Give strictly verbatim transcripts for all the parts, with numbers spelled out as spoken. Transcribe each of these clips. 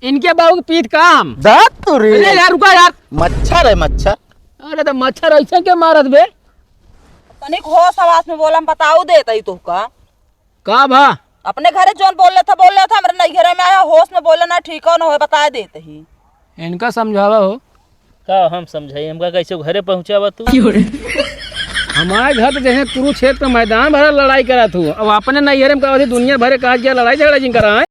इनके बाबू के पीत काम। दांत तो रे। अरे यार, रुका यार। मच्छर है, मच्छर। अरे, तो मच्छर ऐसे के मारत बे? तनिक होश हवास में बोला, हम बताऊ देत ही तोहका। का भा? अपने घरे जौन बोल लेत ह, बोल लेत ह, हमरे नैहरे में आया, होश में बोले ना, ठीक हो ना हो, बता देत ही। इनका समझावा हो। का हम समझाई, हमका कैसे घरे पहुँचावा तू? हमारे घर तो जैसे कुरुक्षेत्र मैदान भरा लड़ाई करा तू, अब अपने नैहरे में का होती, दुनिया भरे कहा गया लड़ाई झगड़ा जिन करा है।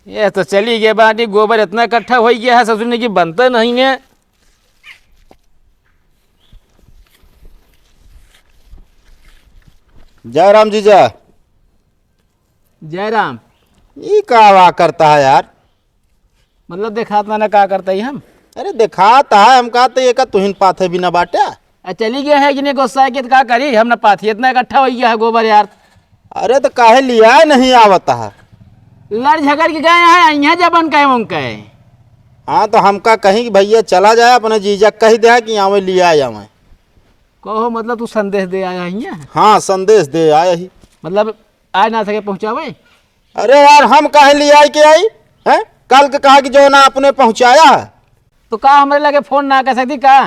ये तो चली गए बाटी, गोबर इतना इकट्ठा हो गया है ससुर ने कि बनता नहीं है। जय राम जीजा। जय राम। ई का वा करता है यार? मतलब देखात ना, ना का करता ही हम? अरे देखात है, हम कहते ये का तुहिन पाथे भी ना बाटे। आ चली गया है कि नहीं गुस्सा के तो का करी, हम ना पाथी इतना इकट्ठा हो गया है गोबर यार। अरे तो काहे लिया नहीं आवत है? लड़ झगड़ के गए हैं, यहाँ जबन कहे उनके। हाँ तो हमका कहीं कि भैया चला जाए, अपने जीजा कह दे कि आवे लिया आवे। कहो मतलब तू संदेश दे आया है यहाँ? हाँ संदेश दे आया ही। मतलब आ ना सके पहुँचावे? अरे यार, हम काहे ले आई के आई? हैं? कल के कहा कि जो ना अपने पहुँचाया है। तो का हमरे लगे फोन ना कर सकती का?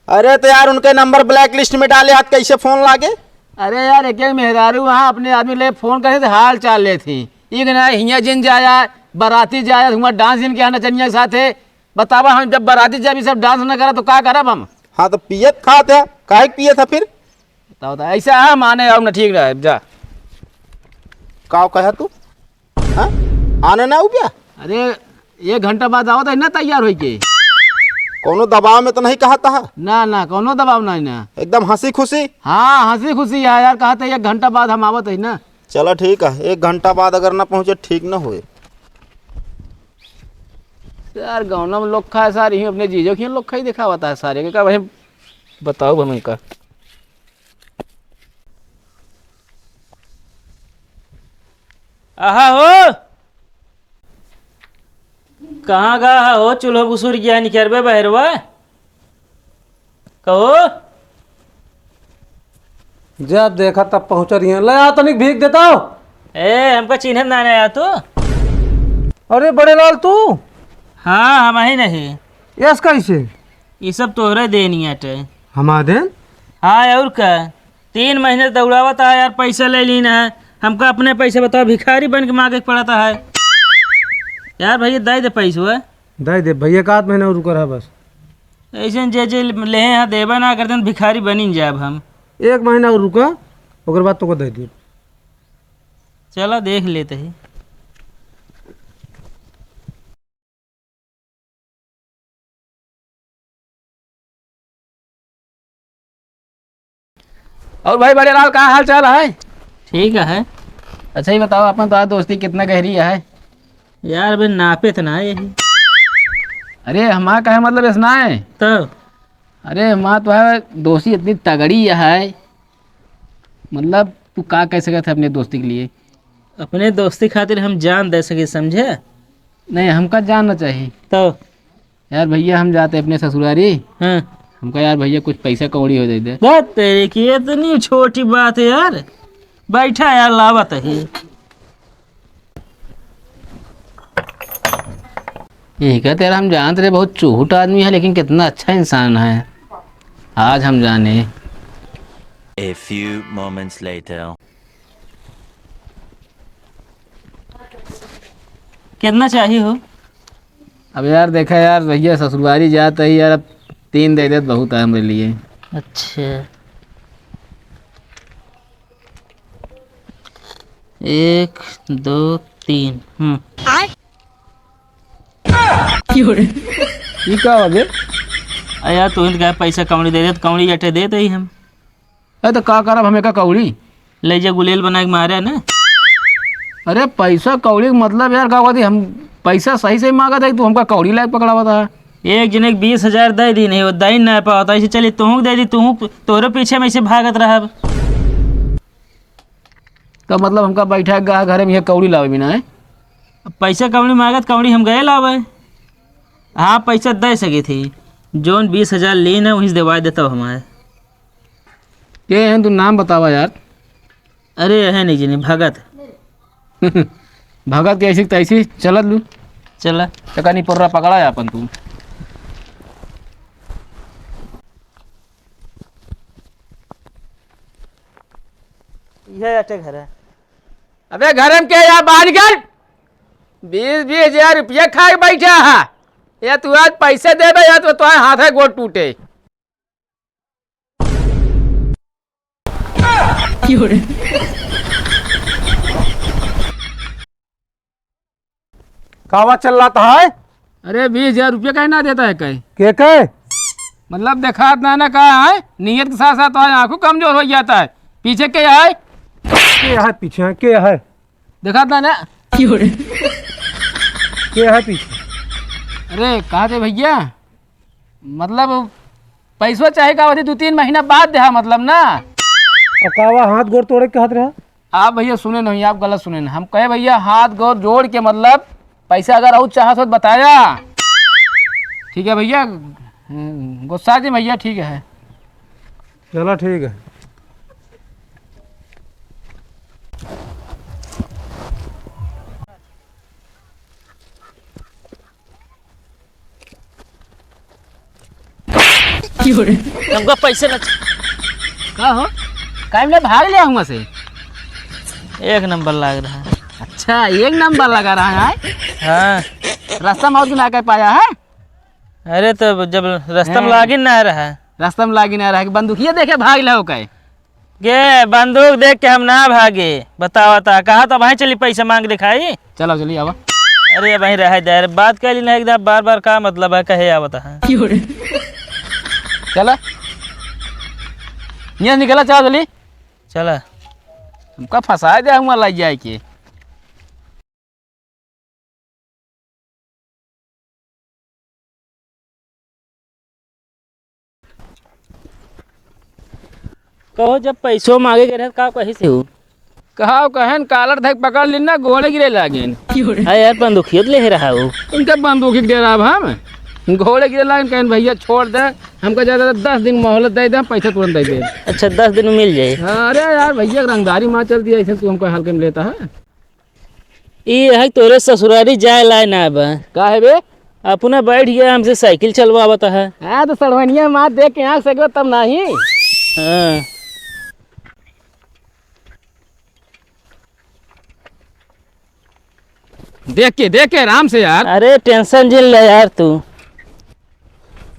अरे तो यार, उनके नंबर ब्लैक लिस्ट में डाले हाथ, कैसे फोन लागे? अरे यार, एक एक मेहरारू वहाँ अपने आदमी ले फोन करे थे, हाल चाल ले थी। एक ना हियाँ जिन जाया, बाराती जाया, हुआ डांस जिन के यहाँ नचनिया के साथ है। बतावा, हम जब बाराती जब ये सब डांस न करा तो का करब हम? हाँ, तो पियत खात है, काहे के पियत है फिर? बताओ तो, ऐसा है माने, अब न ठीक रहे, जा। का कहा तू? हाँ? आने ना उबिया? अरे, एक घंटा बाद आवत है ना तैयार होई के। कोनो दबाव में तो नहीं कहता है? ना, ना, कोनो दबाव नहीं ना। एकदम हँसी खुशी? हाँ, हँसी खुशी है यार, कहते एक घंटा बाद हम आवत है ना। चला ठीक है, एक घंटा बाद अगर ना पहुँचे, ठीक ना होए। यार, गौना में लोग खाए सारे ही अपने जीजो की लोग खाई दिखावता है सारे के, का भाई बताओ हम इनका। आहा हो, कहाँ गा हो, चूल्हो बुसुर गया निकरबे बहरवा। कहो। जब देखा तब पहुँच रही हैं। ले आ तनिक भीख देता हो। ए, हमका चिन्हत ना आया तू? अरे बड़े लाल तू? हाँ, हम ही नहीं। यस कैसे? ये सब तोहरे देनी आटे। हमार देन? हाँ, और का? तीन महीने से दौड़ावत है यार, पैसा ले लीन है। हमका अपने पैसे बताओ, भिखारी बन के मांगे के पड़ता है। यार भैया, दे दे पैसवा। दे दे भैया, एक आध महीना और रुका रहा बस। ऐसे जे जे लेहे हैं देबा ना करते, भिखारी बनी जाब हम। एक महीना और रुका, ओकर बाद तोको दे देब। चला देख लेते हैं। और भाई बड़े लाल, का हाल चाल है? ठीक है। अच्छा, ये बताओ, अपन तो आज दोस्ती कितना गहरी है? यार, बे नापे तो ना है यही। अरे, हमारा कहे मतलब ऐसा ना है। तो? अरे, हमारा तो है, दोस्ती इतनी तगड़ी है, मतलब, तू का कह सकत है अपने दोस्ती के लिए? अपने दोस्ती खातिर हम जान दे सके, समझे? नहीं, हमका जान ना चाहिए। तो? यार भैया, हम जाते अपने ससुरारी। हाँ। हमका यार भैया कुछ पैसा कौड़ी हो जाते। बात तेरे की इतनी छोटी बात है यार। बैठा यार, लावत है। यही कहते यार, हम जानते रहे बहुत चुहुट आदमी है, लेकिन कितना अच्छा इंसान है। आज हम जाने। A few moments later. कितना चाहिए हो? अब यार देखा यार, भैया ससुरारी जात है यार, अब तीन दे देत बहुत है हमरे लिए। अच्छा, एक, दो, तीन। हम्म। ई का बा बे? अरे यार, तू ही तो कहा पैसा कौड़ी दे दे, तो कौड़ी जटे दे दे हम। अरे तो का करब हम एका कौड़ी? ले जा गुलेल बना के मारे ना। अरे पैसा कौड़ी के मतलब यार का कहती, हम पैसा सही सही मांगत है, तू हमका कौड़ी लायक पकड़ावत है। एक जने के बीस हजार दे दी नहीं, वो दे ना पावत, ऐसे चली तुहूँ दे दी, तुहूँ तोरे पीछे में ऐसे भागत रहब। तो मतलब हमका बैठा गा घरे में ये कौड़ी लावे बिना है? अब पैसा कौड़ी मांगत, कौड़ी हम गए लावे। हाँ, पैसा दे सके थी, जौन बीस हजार लीन है वहीं से देवा देता हमारे। के हैं तू, नाम बतावा यार। अरे, है नहीं जी, नहीं, भगत। भगत के ऐसी तैसी चलत लू। चला। चका नहीं पड़ रहा, पकड़ा है अपन तू। यह अटे घर है। अबे घर में के यार, बाहर निकल। बीस बीस हजार रुपया खाए बैठा है। या तू आज पैसे देबे या तो तुम्हारे हाथ है गोड़ टूटे। कावा चल रहा था है? अरे, बीस हजार रुपया काहे ना देता है कहे? के कहे? मतलब, देखात ना ना का है, नियत के साथ साथ तुम्हारी आंखों कमजोर हो जाता है। पीछे के है? के है पीछे? के है? देखात ना ना। के है पीछे? अरे, कहा थे भैया, मतलब, पैसवा चाहे का होती, दो तीन महीना बाद देहा, मतलब ना। और कावा हाथ गोड़ तोड़े के कहत रहा? आप भैया सुने नहीं, आप गलत सुने ना। हम कहे भैया, हाथ गोड़ जोड़ के, मतलब, पैसा अगर और चाहत हो तो बताया। ठीक है भैया, हम्म, गुस्सा जी भैया, ठीक है। चलो ठीक है। हमको पैसे न का हो? काहे में भाग लिया हुआ से? एक नंबर लाग रहा है। अच्छा, एक नंबर लगा रहा है। हाँ। रास्ता में और की ना कर पाया है? अरे, तो जब रास्ता में हाँ। लागिन ना रहा। रास्ता में लागिन ना रहा कि बंदूकिया देखे भाग ले हो काहे? के बंदूक देख के हम ना भागे, बतावा ता, कहा तो भाई चली पैसा मांग दिखाई। चलो, चली आवा। अरे भाई रह दे, अरे बात कर ली ना एकदम, बार बार का मतलब है, कहे आवत है। चला, यहाँ निकला, चला जल्दी। चला। हमका फंसा दे, हम लाई जाए के। कहो, जब पैसो मांगे गए रहे, का कही से हो? कहा कहन, कालर धक पकड़ ली ना, घोड़े गिरे लागेन। हाँ यार, बंदूकियत ले रहा हो। उनका बंदूकी के डरा अब हम घोड़े गिरे लागेन, कहन, "भैया, छोड़ दे, हमका ज्यादा से दस दिन मोहलत दे दे, हम पैसा तुरंत दे दे।" अच्छा, दस दिन में मिल जाए। अरे यार, भैया, रंगदारी मार चल दिया, ऐसे तू हमको हल्के में लेता है। ई है तोरे ससुरारी जाए लाए ना बा। का है बे? अपना बैठ गया, हमसे साइकिल चलवावत है। हाँ, तो सड़वनिया मार देख के आँख से गयो तब नाही। हाँ। देख के, देख के आराम से यार। अरे tension जिन ले यार तू।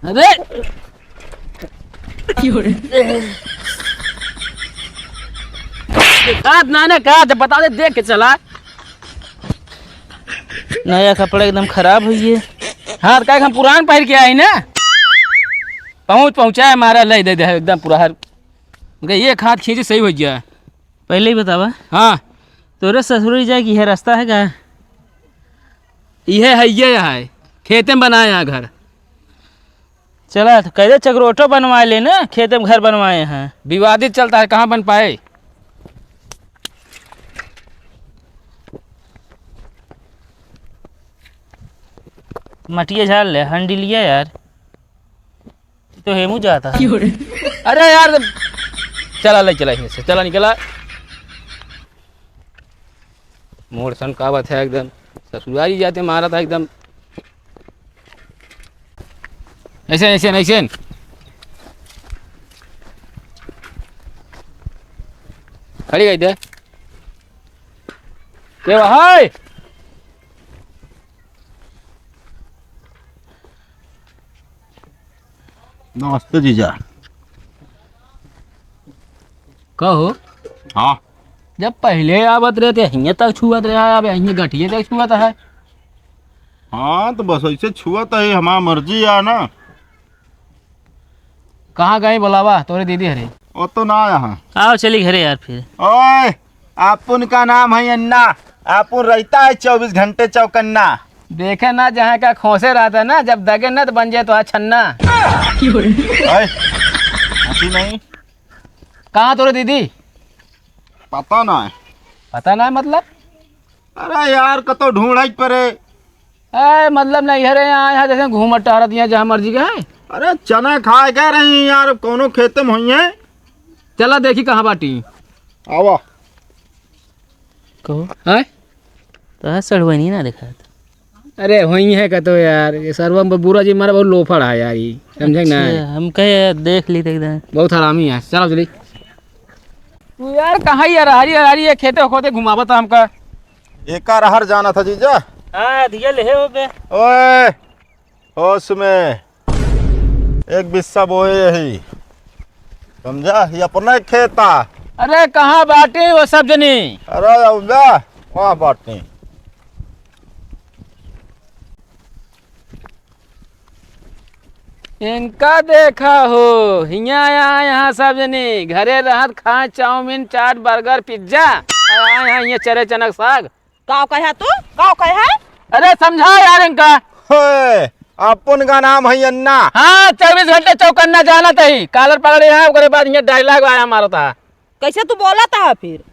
अरे। का ना ना का, जब बता दे, देख के चला। नया कपड़ा एकदम खराब हुई है। हाँ, तो काहे हम पुरान पहिर के आई ना। पहुँच, पहुँचाए मारा, ले दे दे, एकदम पूरा हर। मगर एक हाथ खींचे सही हो गया। पहले ही बतावा। हाँ। तोरे ससुरी जाए की है रास्ता है का? इहे है, ये है। खेते में बनाए हैं घर। चला, तो कह दे चकरोटो बनवाए ले ना, खेते में घर बनवाए हैं। विवादित चलता है, कहाँ बन पाए? मटिया झाड़ ले, हंडिलिया यार। तो हेमू जाता है। अरे यार, चला ले, चला यहाँ से, चला निकला। मोड़ सन का बात है एकदम, ससुरारी जाते मारा था एकदम। ऐसे, ऐसे, ऐसे। खड़ी गई थे। के भाई? नमस्ते जीजा। कहो। हाँ। जब पहले आवत रहे थे, हियाँ तक छुअत रहा, अब हियाँ गठिए तक छुअत है। हाँ, तो बस ऐसे छुअत है, हमार मर्जी है ना। कहाँ गए बोलावा तोरे दीदी हरे? वो तो ना यहाँ। आओ चली घरे यार फिर। ओए, अपुन का नाम है अन्ना, अपुन रहता है चउबीस घंटे चौकन्ना। देखे ना, जहाँ का खोसे रहता है ना, जब दगे ना तो बन जाए तो छन्ना। ओए, हंसी नहीं। कहाँ तोरे दीदी? पता ना है। पता ना है मतलब? अरे यार, कतो ढूंढाई परे। ए, मतलब नहीं है रे, यहाँ, यहाँ जैसे घूमत टहरत यहाँ जहाँ मर्जी के है। अरे चना खाए गए रही यार, अब कौनो खेते में हुई है। चला देखी कहाँ बाटी। आवा। कहो। हैं? तो है सड़ुआ नहीं ना दिखात। अरे होई है का तो यार, ये सरवा में बुरा जी मारा बहुत लोफड़ है यार, ये समझे ना? अच्छा, हम कहे यार देख ली तो एकदम। बहुत हरामी है, चला चली। तू यार कहाँ यार, हरी हरी ये खेते खोते घुमावत है हमका। एका रहर जाना था जीजा। हाँ, दिया ले हो बे। ओए, होश में, एक बिस्सा बोए यही, समझा? ये अपना ही खेता। अरे, कहाँ बाटी वो सब जनी? अरे, अब जा, वहाँ बाटी। इनका देखा हो, हियाँ आया यहाँ सब जनी, घरे रहत खाए चाउमीन, चाट, बर्गर, पिज्जा, और आए यहाँ, यहाँ चरे चनक साग। काव कहे तू? काव कहे? अरे समझा यार इनका। हे, अपन का नाम है अन्ना। हाँ, चउबीस घंटे चौकन्ना जानत ही। कालर पकड़े हैं, ओकरे बाद ये डायलॉग आया मारता। कैसे तू बोलत है फिर?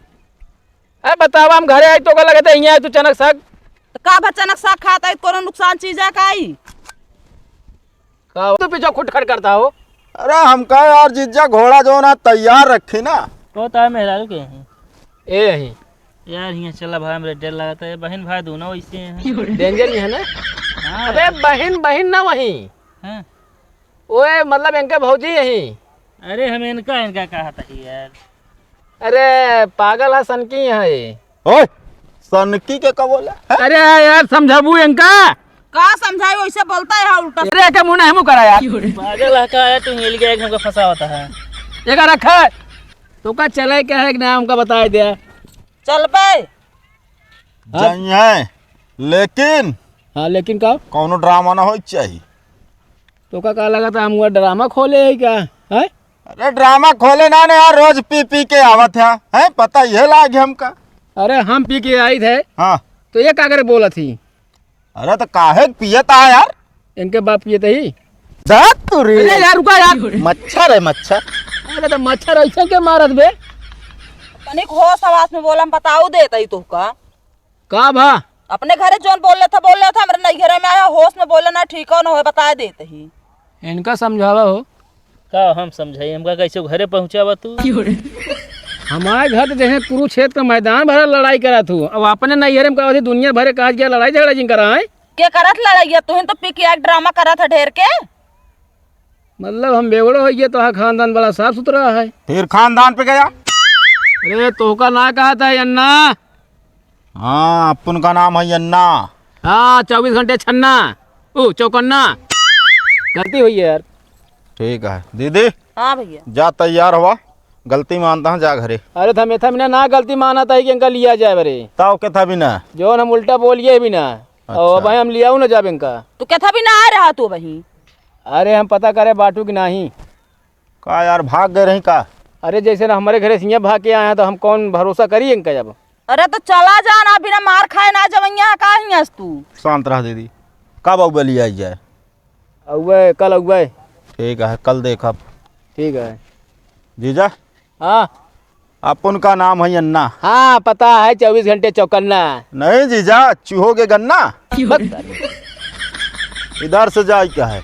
अरे बतावा, हम घरे आई तो का लगत है, यहाँ तू चनक साग। तो का भा चनक साग खाता है, कोनो नुकसान चीज है का ई? का हो? तू पीछे खुटखट करता हो? अरे हमका यार जीजा घोड़ा जो ना तैयार रखी ना। तो तार मेहरारू के हैं? ए ही। यार हियाँ चला भाई, हमरे डर लगता है, बहन भाई दोनों वैसे हैं। डेंजर ही है ना? हाँ। अबे बहन, बहन ना वही। हाँ। ओए मतलब इनके भौजी यही। अरे हम इनका, इनका कहा था यार। अरे पागल है, सनकी है ये। ओए, सनकी के का बोला? हैं? अरे यार, समझाबू इनका। का समझाई, वैसे बोलता है उल्टा। अरे के मुंह नहीं मुंह करा यार। पागल है का है, तू हिल गया, हमको फंसावता है। एका रखा है। तो का चले क्या है कि ना, हमका बताए दिया। चल बे। हाँ। जाई है, लेकिन हाँ, लेकिन का? कौनो ड्रामा ना होई चाहिए। तो का, का लगा था हम वो ड्रामा खोले है क्या? हैं? अरे ड्रामा खोले ना, ना यार, रोज पी पी के आवत है, हैं? पता ये लाग हमका। अरे हम पी के आई थे। हाँ। तो ये का करे बोलत ही? अरे तो काहे पियत आ यार? इनके बाप पियत ही। जा तू रे। अरे यार रुका यार। मच्छर है मच्छर। अरे तो मच्छर ऐसे के मारत बे? तनिक होश हवास में बोला, हम बताऊ देत ही तोहका। का भा? अपने घरे जौन बोल लेत हा, बोल लेत हा, हमरे नैहरे में आया, होश में बोले ना, ठीक हो ना हो, बता देत ही। इनका समझावा हो। का हम समझाई, हमका कैसे घरे पहुँचावा तू? हमारे घर तो जैसे कुरुक्षेत्र का मैदान भरा लड़ाई करा तू, अब अपने नैहरे में कहा दुनिया भरे कहा गया लड़ाई झगड़ा जिन करा है। के करत लड़ाई है? तुहिन तो पी के एक ड्रामा करत है ढेर के। मतलब हम बेवड़ो हो गए तो हाँ, खानदान बड़ा साफ सुथरा है। फिर खानदान पे गया। अरे तोहका ना कहा था अन्ना। हाँ, अपन का नाम है अन्ना। हाँ, चउबीस घंटे छन्ना, ओ चौकन्ना। गलती हुई है यार। ठीक है दीदी। हाँ भैया। जा तैयार हुआ, गलती मानता हूँ, जा घरे। अरे था मेथा बिना ना गलती माना था कि इनका लिया जाए बरे। ताओ के था बिना। जौन हम उल्टा बोलिए बिना। अच्छा। और भाई हम लियाऊ ना जाब इनका। तू के था बिना आ रहा तू वहीं। अरे हम पता करे बाटू कि नाही। का यार, भाग गए रही का? अरे जैसे ना हमारे घरे से हियाँ भाग के आया तो हम कौन भरोसा करी इनका अब? अरे तो चला जा ना, बिना मार खाए ना जवैया का हियाँ से तू। शांत रह दीदी, कब अउबे लिया जाए? अउबे, कल अउबे। ठीक है, कल देखब। ठीक है। जीजा, हाँ। अपन का नाम है अन्ना। हाँ, पता है, चउबीस घंटे चौकन्ना। नहीं जीजा, चूहो के गन्ना। बस। इधर से जाए क्या है?